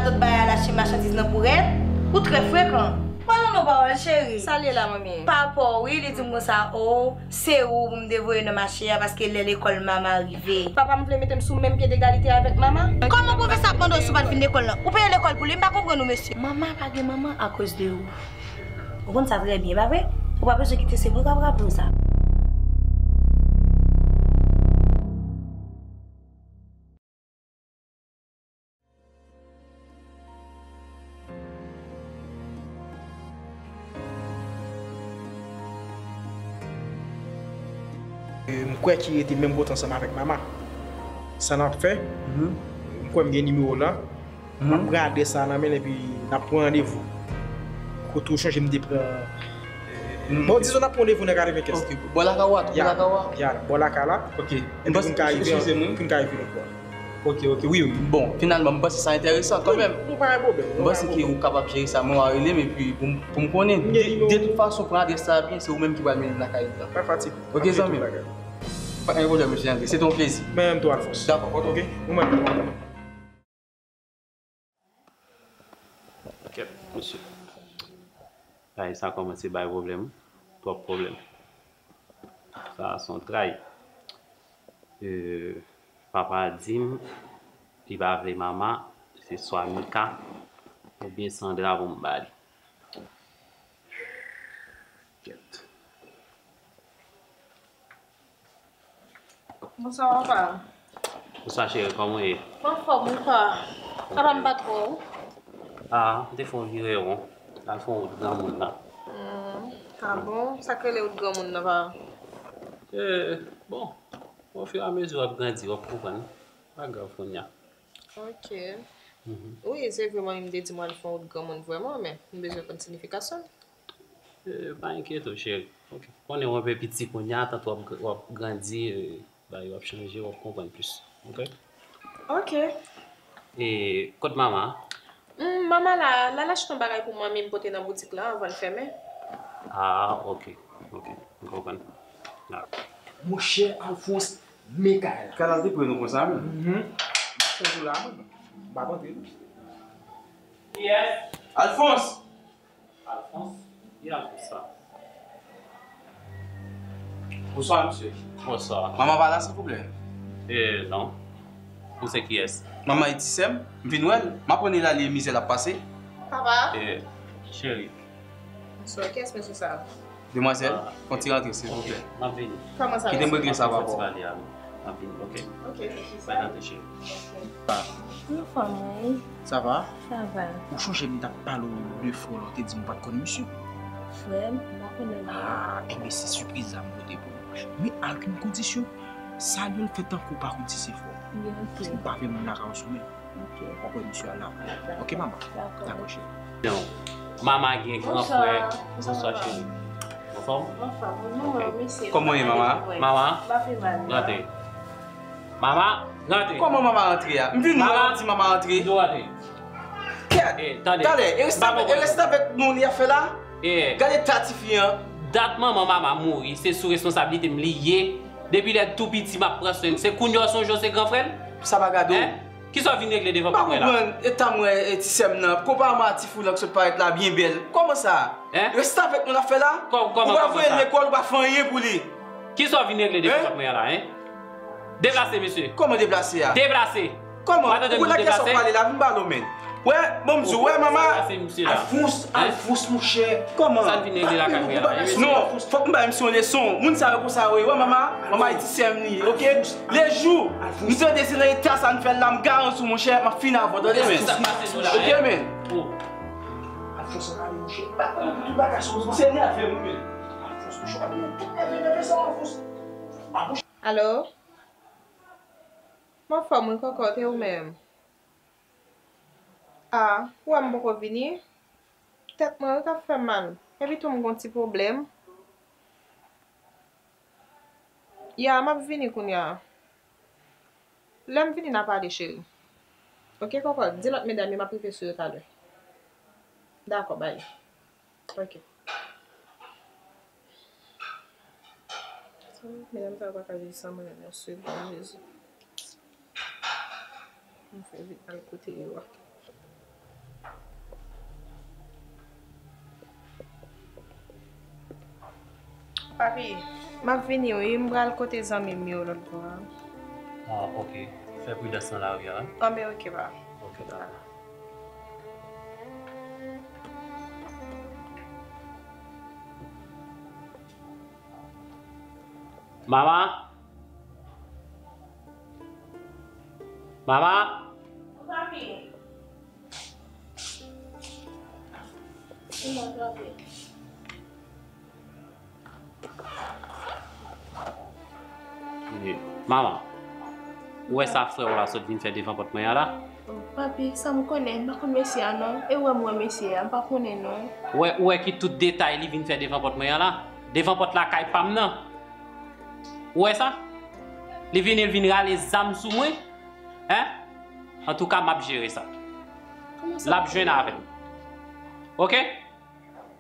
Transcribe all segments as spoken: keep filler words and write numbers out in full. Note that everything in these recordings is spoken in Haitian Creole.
Zòt bay al achte machandiz nan Pourèt, ou trè frekan. Pale non pawòl, cheri. Sa l ye la, manmi? Papa w, wi, li di m konsa, o, se ou pou m te voye nan mache a, paske lè lekòl Mama rive. Papa m vle mete m sou menm pye degalite avèk Mama? Kòman pwofesè ap mande w si w pa t vin lekòl lan? Ou peye lekòl pou li, m pa konprann ou, mesye. Mama pa gen manman akoz de ou. Ou konn sa trè byen, pa vre? Ou pa bezwen kite, se mwen k ap raple w sa. E, m kwè ki rete menm kote ansanm avèk Mama. Sa n ap fè, m kwè m gen nimewo w lan. M ap pran adrès sa nan men l epi n ap pran randevou. Kote w chonje m te pran. Bon, dizon n ap pran randevou nan katrevenkenz. Ok, bò lakay ou a, tou bò lakay ou a? Ya, bò lakay la. Ok. Epi pou n ka rive, pou n ka rive nan pò. Ok, ok, wi, wi. Bon, finalman, m panse sa enteresan kanmenm. Ou pa gen pwoblèm. M panse ke ou kapab jere sa, men w a rele m epi pou m, pou m konnen. De, de tout fason, pran adrès sa a byen, se ou menm ki pral mennen m lakay li la. Pa fatige. Ok, zanmi m. Pa gen pwoblèm, mesye André. Se te yon plezi. Mwen menm tou, Alphonse. Ok. Ou mwen. Kèt, mesye. Bagay sa kòmanse bay pwoblèm. Twòp pwoblèm. Sa a se yon tray. E, papa di m, li pa vle Mama, se swa Mika oubyen Sandra pou m ba li. Kèt. Bonswa papa. Bonswa cheri, kòman w ye? M anfòm wi pa. Papa m pa t wè w. Ah, m te fè yon virewon. Al fè yon wout granmoun la. Hmm, ah bon? Sa k rele wout granmoun nan papa? Eh, bon. Ofiramezi w ap grandi, w ap konprann. Pa grav kounye a. Ok. Wi, se vre manmi m te di m al fè yon wout granmoun vrèman, men m bezwen konn siyifikasyon l. Eh, pa enkyete w, cheri. Ok. Konnen w anpe piti kounye a, tanto w ap, w ap grandi, eh, bagay yo ap chanje, w ap konprann plis. Ok? Ok. E, kot mama a? Hmm, mama la, l al achte yon bagay pou manmi m pote nan boutik la anvan l fèmen. Ah, ok. Ok. M konprann. Ah. Monchè Alphonse, men kay la. Kay la te pre nou konsa menm? Mhm. M ap fè jou la menm. M p ap antre non. Kiyès? Alphonse! Alphonse? Ki Alphonse sa? Bonswa, mesye. Bonswa. Manman pa la, silvouplè? Eh, non. Ou se kiyès? Manman e ti sè m. M vin wè l. M aprann li la, li e mizè l ap pase. Papa. Eh, cheri. Bonswa, kiyès mesye sa? Demwazèl, fè yon ti rantre, silvouplè. M ap vini. Kite m regle sa avè w. M ap vini, ok. Ok, ok. Bay tante cheri. Anfòm wi. Sa va? Sa va. Ou chonje m t ap pale w de frè w la, w te di m ou pa t konn misye? Frè m? M pa konnen l non. Ah, enben se sipriz la m pote pou ou. Men ak yon kondisyon. Salye l, fè tankou w pa konn si se frè w. Paske m pa vle moun lakay w sou men. Ok. W ap wè misye a la. Ok, manman? Dakò. Dakò, cheri. Mama gen gran frè. Bonswa, cheri. Anfòm? Anfòm. Nou, mèsi. Kòman w ye, mama? Mama? M pa pi mal, non. Rantre. Mama, rantre. Kòman mama rantre a? M vin wè w, w ap di mama rantre. Mama, rantre. Kèt! Eh, tande. Talè, e reste avèk, e reste avèk nou li ap fè la? Eh. Gade ta tifi an. Dat manman mama mouri, se sou responsablite m li ye. Depi lè tou piti m ap pran swen l. Se kounye a w sonje w se gran frè l? Sa pa gade w. Hein? Kisa w vin regle devan papa la? M pa konprann eta m wè ti sè m nan. Konpareman a ti fi w lan k sot parèt la byen bèl. Kòman sa? Hein? Restavèk nou l ap fè la? Ou pa voye l lekòl, ou pa fè anyen pou li. Kisa w vin regle devan papa la, hein? Deplase, mesye. Kòman deplase a? Deplase. Kòman? Ou konn ak kiyès w ap pale la? Vin pale w menm. Wè, bon m di w, wè manman. Alfons, Alfons monchè. Kòman? Sa n vin regle lakay mwen la? Non, fòk m bay misye yon leson. Moun sa yo konsa yo ye. Wè manman, manman e ti sè m li ye, oke? Lejou m tande se nan eta sa n fè l la, m garanti w monchè, m ap fini avè w, tande men. Oke men. Alfons ann ale monchè. Tout bagay sou ou se nève m men. Alfons monchè, w ap nève, nève sa Alfons. Alo? M anfòm wi kòkòt, e ou menm? Ah, ou wè m poko vini? Tèt mwen wi k ap fè m mal. Epi tou m gon ti pwoblèm. Ya, m ap vini kounye a. Lè m vini n a pale cheri. Oke kòkòt, di lòt medam yo m ap rive sou yo talè. Dakò, bay. Ok. Medam sa yo pa ka viv san mwen yon segonn, Jezi. Mwen fè vit al kote yo a. Papi, m ap vini wi, m pral kote zanmi m yo lòt bò a. Ah, ok. Fè pridans nan lari a, wi. Anben, ok, pa. Ok, dakò. Mama? Mama? Papi. Mama, ou wè sa frè w la sot vin fè devan pòt mwen an la? Oh, papi, sa m konnen, m pa konn mesye a non. E ou wè m wè mesye a, m pa konnen non. Ou wè, ou wè ki tout detay li vin fè devan pòt mwen an la? Devan pòt lakay pa m nan. Ou wè sa? Li vini, li vin rale zam sou mwen. Hein? Antouka, m ap jere sa. L ap jwenn avè m. Ok?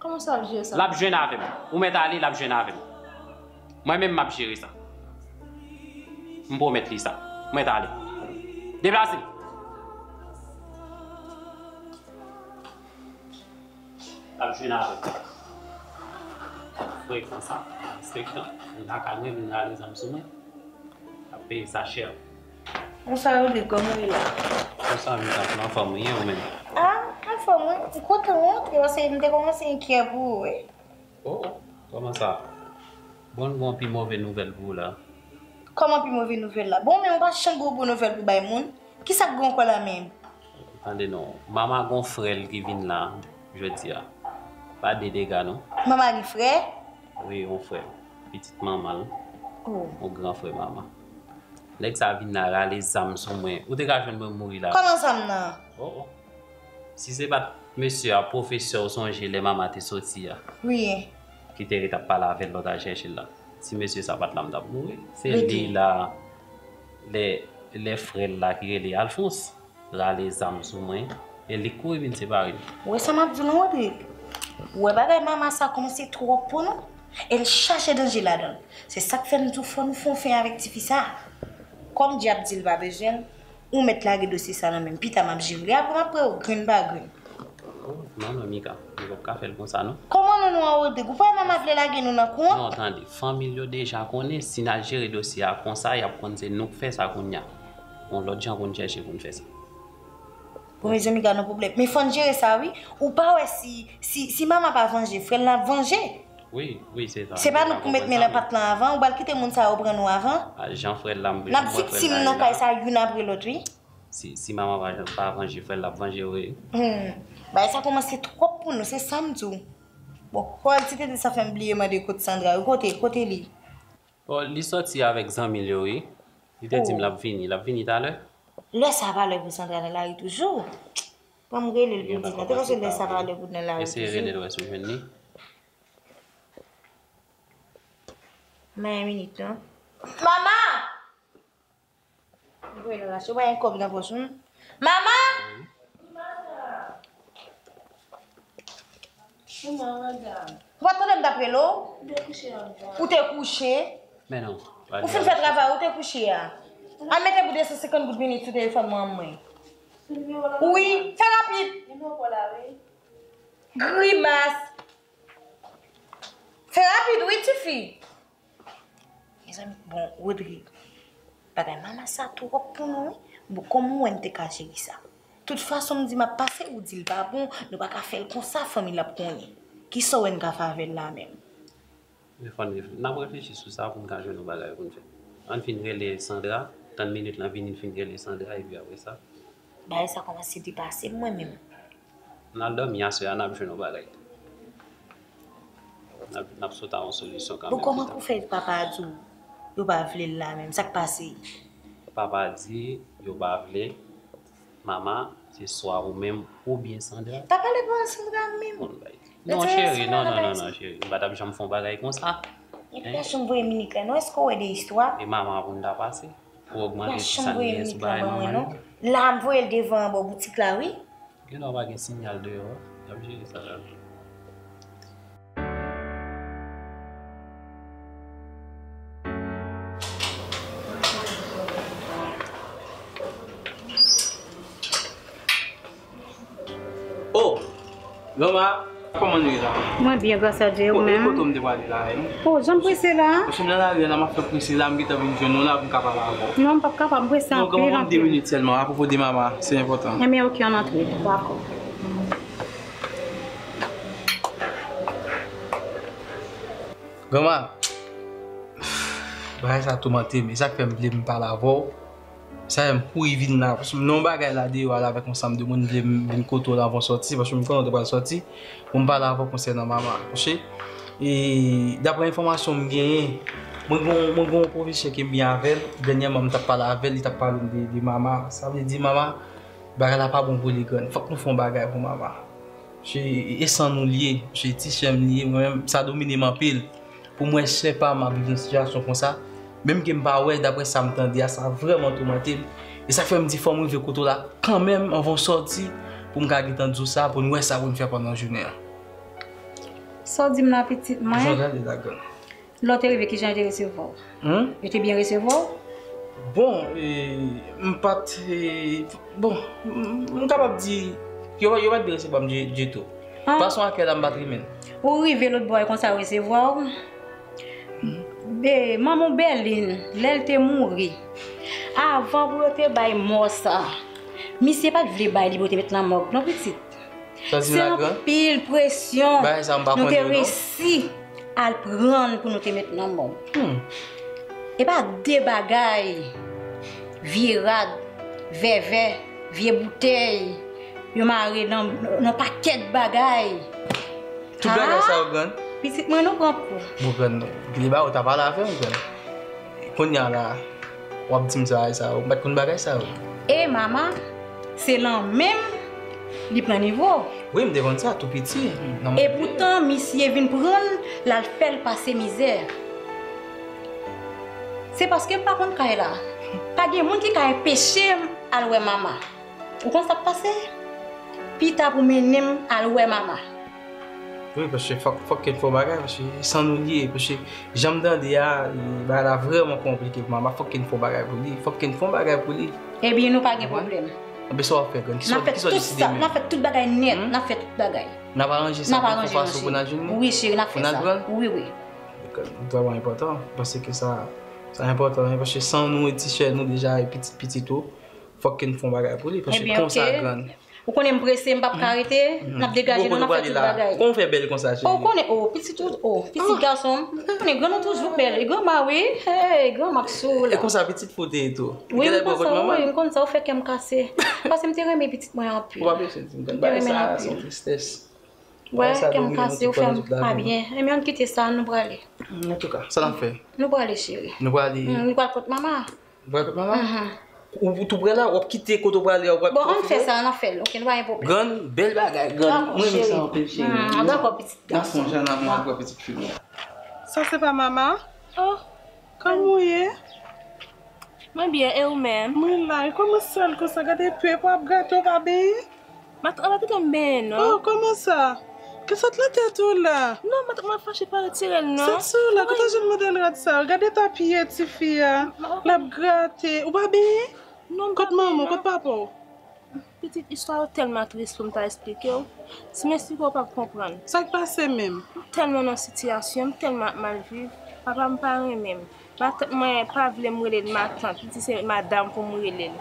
Kòman sa ap jere sa? L ap jwenn avè m. Ou mèt ale, l ap jwenn avè m. Mwen menm, m ap jere sa. M pwomèt li sa. Ou mèt ale. Deplase. L ap jwenn avè m. Frekan sa. Frekan. Vin lakay mwen, vin rale zam sou mwen. L ap peye sa chè. Bonswa, Rodrigue, kòman w ye la? Bonswa, Mika, m anfòm, wi, ou menm? Ah, anfòm, wi. M kontan w antre, paske m te kòmanse enkyè pou ou, wi. Oh, oh, kòman sa? Bon, m gen yon pi move nouvèl pou ou la. Kòman pi move nouvèl la? Bon, men ou pa janm gen yon bon nouvèl pou bay moun. Kisa k gen ankò la menm? Tande non, mama gon frè l ki vin la jodi a. Pa de dega non. Mama gen frè? Wi, yon frè. Pitit manman l. Oh. Yon gran frè mama. Nèg sa vin la rale zam sou mwen. Ou te ka jwenn mwen mouri la. Kòman zam nan? Oh, oh. Si se pa t mesye a, pwofesè, ou sonje lè mama te soti a? Wi. Ki te ret ap pale avè l, lòt al chèche l la. Si mesye sa pa t la, m t ap mouri. Se li la, lè, lè frè l la ki rele Alphonse rale zam sou mwen, e li k kouri vin separe nou. Ou wè sa m ap di w lan, Rodrigue? Ou wè bagay mama sa kòmanse twòp pou nou? E l chaje danje ladan l. Se sa k fè m di w fò nou fè yon fen avèk tifi sa. Kòm dyab di l pa bezwen l, ou mèt lage dosye sa nan men m. Pita m ap jere l. Apre m ap prè w grenn pa grenn. Oh, non, non, Mika, nou p ap ka fè l konsa, non. Kòman non, non, Rodrigue? Ou pa wè mama vle lage nou nan kou an? Non, tande, fanmi l yo deja konnen, si n al jere dosye a konsa, y ap konn se nou k fè sa kounye a. Yon lòt jan pou n chèche pou n fè sa. Bon, mezanmi, gad yon pwoblèm. Men fò n jere sa, wi. Ou pa wè si, si, si mama pa vanje, frè l la ap vanje. Wi, wi, se sa. Se pa nou k pou met men nan pat lan avan, ou pral kite moun sa yo pran nou avan. A, jan frè l la, m, n ap viktim nan kay sa youn apre lòt, wi. Si, si mama pa, pa vanje, frè l ap vanje, wi. Hmm. Bagay sa kòmanse twòp pou nou, se sa m di w. Bon, kòl ti tete sa fè m bliye mande kot Sandra, wi. Kote, kote li? Bon, li sòti avèk zanmi l yo, wi. Li te di m l ap vini, l ap vini talè. Lè sa pa lè pou Sandra nan lari toujou. Ban m rele l pou m di l non. Te panse lè sa pa lè pou l nan lari toujou. Eseye rele l wè si w jwenn li. Men yon minit non. Mama! Ou pa gen kòb nan pòch ou? Mama! Ou pa tande m t ap rele w? Ou te kouche? Men non. Ou fin fè travay, ou te kouche a. Al mete pou de san senkant goud minit sou telefòn mwen an mwen. Wi, fè rapid. Grimas. Fè rapid, wi, tifi. Mezanmi, bon, Rodrigue, bagay mama sa twòp pou nou, wi. Bon, kòman w wè n te ka jere sa? Tout fason m di m ap pase, ou di l pa bon, nou pa ka fè l konsa, fanmi l ap konnen. Kisa w wè n ka fè avè l la menm? Men fò n refle-, n ap reflechi sou sa pou n ka jwenn yon bagay pou n fè. Ann fin rele Sandra, tann minit lan vini, n fin rele Sandra, epi apre sa. Bagay sa kòmanse depase m mwen menm. N al dòmi aswè a, n ap jwenn yon bagay. N ap, n ap sot a yon solisyon kanmenm. Bon, kòman pou fè papa a di w yo pa vle l la menm? Sa k pase? Papa a di yo pa vle. Mama, se swa ou menm oubyen Sandra. Pa pale pou Sandra menm. Non, cheri, non, non, non, non, cheri. M pa t ap janm fè yon bagay konsa. Epi la chanm voye minik la, non, èske w wè de istwa? E mama pou n ta pase. Pou ogmante ti sa n genyen sou bagay manman yo. La, m voye l devan anba boutik la, wi. Gen lè w pa gen sinyal deyò, y ap jere sa la. Oh! Granma! Kòman nou ye la? Mwen byen, gras a Dye, ou menm? Kote w m te prale la menm? Oh, jan m prese la? Paske m nan lari a la, m ap fè prese la, m gentan vin jwenn ou la pou m ka pale avè w. Non, m p ap kapab, m prese anpil, anpil. Non, kòman de minit sèlman, apwopo de mama, se enpòtan. Enben, oke, ann antre. Dakò. Granma, bagay sa toumante m, e sa k fè m vle m pale avè w. Sa fè m kouri vin la, paske m nan yon bagay la deyò a la avèk yon sanm de moun, m vle m vin kote w la anvan w sòti, paske m konnen w te pral sòti, pou m pale avè w konsènan mama, oke? E daprè enfòmasyon m genyen, mwen gen yon, mwen gen yon pwofesè ke m byen avè l, dènyèman m t ap pale avè l, li t ap pale m de, de mama, sa vle di mama, bagay la pa bon pou li grann, fòk nou fè yon bagay pou mama. Se, e san nou l ye, se ti sè m li ye, mwen menm, sa domine m anpil. Pou m wè sè pa m ap viv nan sitiyasyon konsa, menm ke m pa wè, daprè sa m tande a, sa vrèman toumante m. E sa k fè m di fò m rive kote w la kanmenm anvan w sòti, pou m ka gentan di w sa, pou n wè sa pou n fè pandan jounen an. Sa w di m la, pitit mwen? Jan w gade la, grann. Lè w te rive, kijan yo te resevwa w? Hmm? Yo te byen resevwa w? Bon, e, m pa t, e, bon, m, m kapab di, yo, yo pa t byen resevwa m di, ditou. Ah. Fason akèy la, m pa t renmen l. Ou rive lòtbò a, e konsa yo resevwa w? Be, manman w Bèlin, lè l te mouri, avan pou yo te bay mò sa, misye pa t vle bay li pou yo te met nan mòg, non, pitit. Se anpil presyon nou te resi al pran pou nou te met nan mòg. Hmm. E pa de bagay, vye rad, vèvè, vye boutèy, yo mare nan, nan pakèt bagay. Tout bagay sa yo, grann? Pitit mwen, nou pran kou. Bon, grann, gade ba ou ta pale avè m, grann. Kounye a la, w ap di m sa, sa, ou pa t konn bagay sa yo. E mama, se lan menm li pran nivo. Wi, m te konn sa tou piti. E poutan, misye vin pran l, l al fè l pase mizè. Se paske m pa konn kay la. Pa gen moun ki ka enpeche m al wè mama. Ou konn sa k pase? Pita pou mennen m al wè mama. Wi, paske fòk, fòk ke n fè yon bagay, paske san nou l ye, paske jan m tande a, e, bagay la vrèman konplike pou mama, fòk ke n fè yon bagay pou li, fòk ke n fè yon bagay pou li. Ebyen, nou pa gen pwoblèm. Ebyen, sa w ap fè, grann? Kisa, kisa w deside menm? N ap fè tout bagay nèt, n ap fè tout bagay. N ap aranje sa pou n fè fason pou n al jwenn li? Wi, cheri, n ap fè sa. Pou n al pran l? Wi, wi. Dakò, li vrèman enpòtan, paske sa, sa enpòtan, paske san nou e ti sè nou deja, e pitit pitit ou, fòk ke n fè yon bagay pou li, paske konsa, grann. Ou konnen m prese, m p ap ka rete, n ap degaje nou, n ap fè tout bagay. Kòman w fè bèl konsa, cheri? O, ou konnen, o, pitit ou, o, pitit gason m, ou konnen grann ou toujou bèl, e granma, wi, hey, granma k sou ou la. E konsa, pitit fote e tou. Wi, m konn sa, wi, m konn sa, ou fè kè m kase. Paske m te renmen pitit mwen anpil. Ou pa bezwen di m, grann, bagay sa, se yon tristès. Wè, kè m kase, ou fè m pa byen. Enben, ann kite sa, nou prale. Antouka, sa n ap fè? Nou prale, cheri. Nou prale. Nou pral kot mama. Ou pral kot mama? Ou, ou tou prè la, w ap kite kote w prale a, w pral pwofite? Bon, ann fè sa, ann fè l, oke, nou pa gen pwoblèm. Grann, bèl bagay, grann. Mwen renmen sa anpil, cheri. Dakò, pitit. Dakò, pitit gason. Jan n ap mwen wè pitit fi m nan. Sa se pa mama? Oh, kòman w ye? Mwen byen, e ou menm? Mwen la, e kòman sal konsa? Gade pepe w ap gate, w pa benyen? Matant, an pa kite m benyen, non. Oh, kòman sa? Ki sòt nan tèt ou la? Non, matant, mwen fache pa retire l, non. Sòt sou la, kote w jwenn modèl rad sa yo? Gade ta pye tifi a. L ap grate. Ou pa benyen? Non, m pa benyen, non. Kot manman w, kot papa w? Pitit, istwa yo tèlman tris pou m ta esplike w. Si m esplike w, w p ap konprann. Sa k pase menm? M tèlman nan sitiyasyon, m tèlman ap mal viv. Papa m pa renmen m. Matant mwen pa vle m rele l matant, li di se madanm pou m rele l.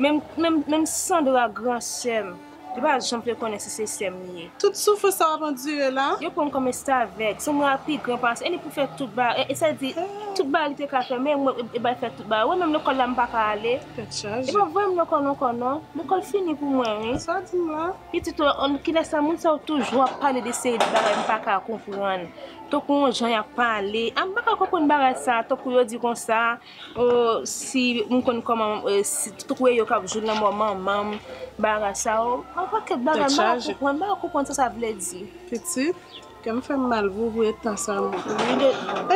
Menm, menm, menm Sandra, gran sè m, li pa janm vle konnen si se sè m li ye. Tout soufrans sa w ap andire la? Yo pran m kòm restavèk. Sandra pi gran pase, e li pou fè tout bagay, e, e sa di, tout bagay li te ka fè, men mwen, e, e bay fè tout bagay. Ou wè menm lekòl la, m pa ka ale. Tèt chaje. E pa voye m lekòl ankò, non. Lekòl fini pou mwen, wi. Sa w di m la? Pitit, kilè sa moun sa yo toujou ap pale de seri de bagay m pa ka konprann. Tankou yon jan y ap pale. A, m pa ka konprann bagay sa, tankou yo di konsa, o, si m konn kòman, e, si, tankou e yo k ap joure lanmò manman m, bagay sa yo. Yon pakèt bagay m pa ka konprann, m pa ka konprann sa sa vle di. Pitit, kè m fè m mal pou w pou etan sa, mwen.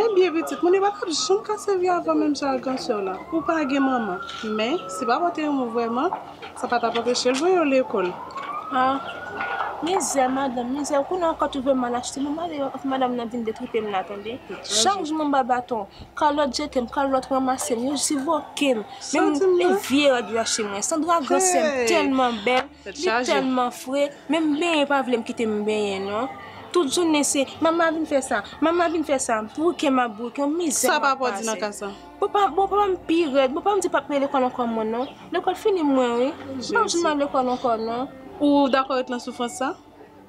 Ebyen, pitit, moun yo pa t ap janm ka sèvi avè w menm jan ak gran sè w la. Ou pa gen manman. Men, se pa pote yon mo vrèman, sa pa t ap anpeche l voye w lekòl. A, mizè, madanm, mizè. Ou konnen ankò twouve m al achte, men madanm nan vin detripe m la, tande. Chak jou mwen ba baton. Kalòt jete m, kalòt ranmase m, yo sivoke m. Menm e vye rad yo achte mwen. Sandra, gran sè m, tèlman bèl, li tèlman fre, menm benyen pa vle m kite m benyen, non. Tout jounen se, "Manman vin fè sa, manman vin fè sa." Bouke m ap bouke, yon mizè m ap pase. Sa papa w di nan ka sa? Bon, pa, bon, papa m pi rèd. Bon, papa m di p ap peye lekòl ankò mwen non. Lekòl fini mwen, wi. Papa m di m al lekòl ankò non. Ou dakò ret nan soufrans sa?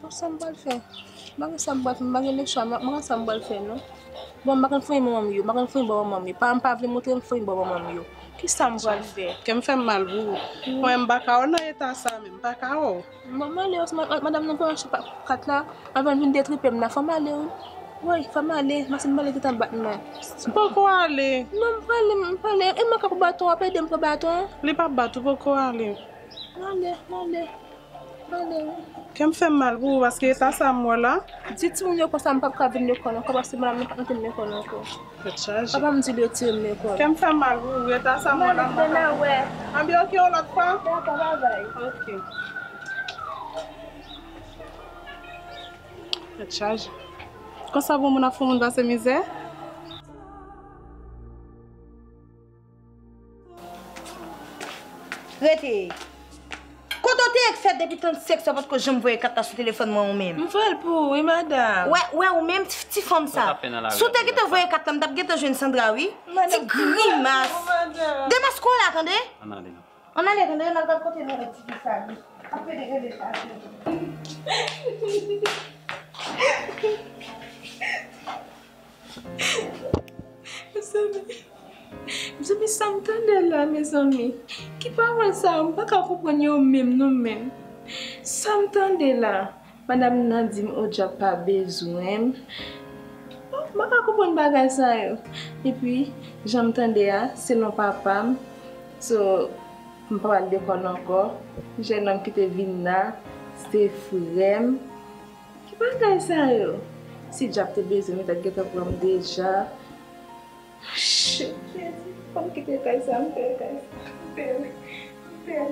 Bon, sa m pral fè? M pa gen sa m pral fè, m pa gen lèksyon, m pa gen sa m pral fè non. Bon, m pa konn fouye manman m yo, m pa konn fouye bò manman m yo. Papa m pa vle montre m fouye bò manman m yo. Kisa m pral fè? Kè m fè m mal pou ou. Mwen, m pa ka wè w nan eta sa menm, m pa ka wè w. Mwen, m ale, ma-, ma-, madanm nan pran kat la, avan l vin detripe m la, fò m ale wi. Wi, fò m ale, masin m pale gentan bat mwen. Poko ale. Non, m prale, m prale. E makak ou baton, w ap ede m pran baton an? Li p ap bat ou, poko ale. M ale, m ale. M ale wi. Kè m fè m mal pou ou, paske eta sa m wè la. Di timoun yo konsa m p ap ka vin lekòl ankò, paske madanm nan p ap mete m lekòl ankò. Tèt chaje. Papa m di l retire m lekòl. Kè m fè m mal pou ou, eta sa m wè la, m pa ka. Anben, oke, yon lòt fwa. Dakò, babay. Oke. Tèt chaje. Konsa pou moun ap fè moun pase mizè? Rete. Kote w te ye k fèt depi trannsenk sa w potko janm voye kat la sou telefòn mwen ou menm? M voye l pou ou, wi, madanm. Wè, wè, ou menm, ti, ti fanm sa. Si w te gentan voye kat la, m t ap gentan jwenn Sandra, wi. Ti grimas. Demaske w la, tande? Ann ale, non. Ann ale, tande, n al gad kote nou wè ti fi sa, wi. Ap pede rele sa, wi. Mezanmi, mezanmi, sa m tande la, mezanmi. Ki pawòl sa yo? M pa ka konprann yo menm, non, menm. Sa m tande la, madanm nan di m, o, Jack pa bezwen m. Oh, m pa ka konprann bagay sa yo. Epi, jan m tande a, selon papa m, so, m pa pral lekòl ankò. Jennonm ki te vin la, se frè m. Ki bagay sa yo? Si Jack te bezwen m, li t ap gentan pran m deja. Shit, Jezi, fò m kite kay sa, m pè kay sa, m pè l, m pè l.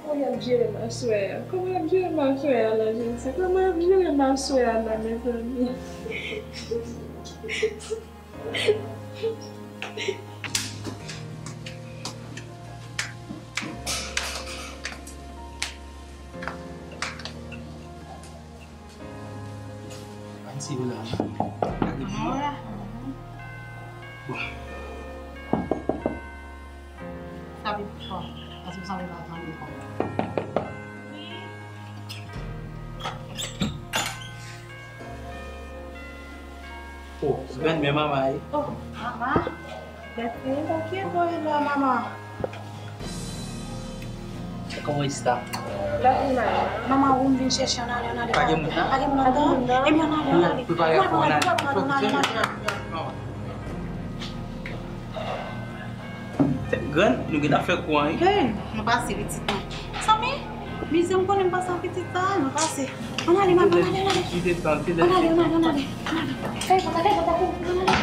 Kòman y ap jere m aswè a? Kòman y ap jere m aswè a la, Jezi? Kòman y ap jere m aswè a la, mezanmi? Ann siye la. Gade pou mwen. Bon. Sa pi fò. Paske m sanble pa tande kò. Oh, grann men mama ye. Oh, mama. Gade, ok, boy la, mama. Comment está? Mama, ou m vin chèche, ann ale, ann ale. Pa gen moun nan? Pa gen moun nan. Ebyen, ann ale, ann ale. Prepare pou ann ale. Ann ale, ann ale. Grann, nou gentan fè kou an, wi. Hey, nou pase pitit mwen. Samy, mizè m konnen m pase an pitit sa, nou pase. Ann ale, mama, ann ale, ann ale. Li te tan, li te tan. Ann ale, ann ale, ann ale. Ann ale. Fè konsa, fè konsa, fè konsa, ann ale.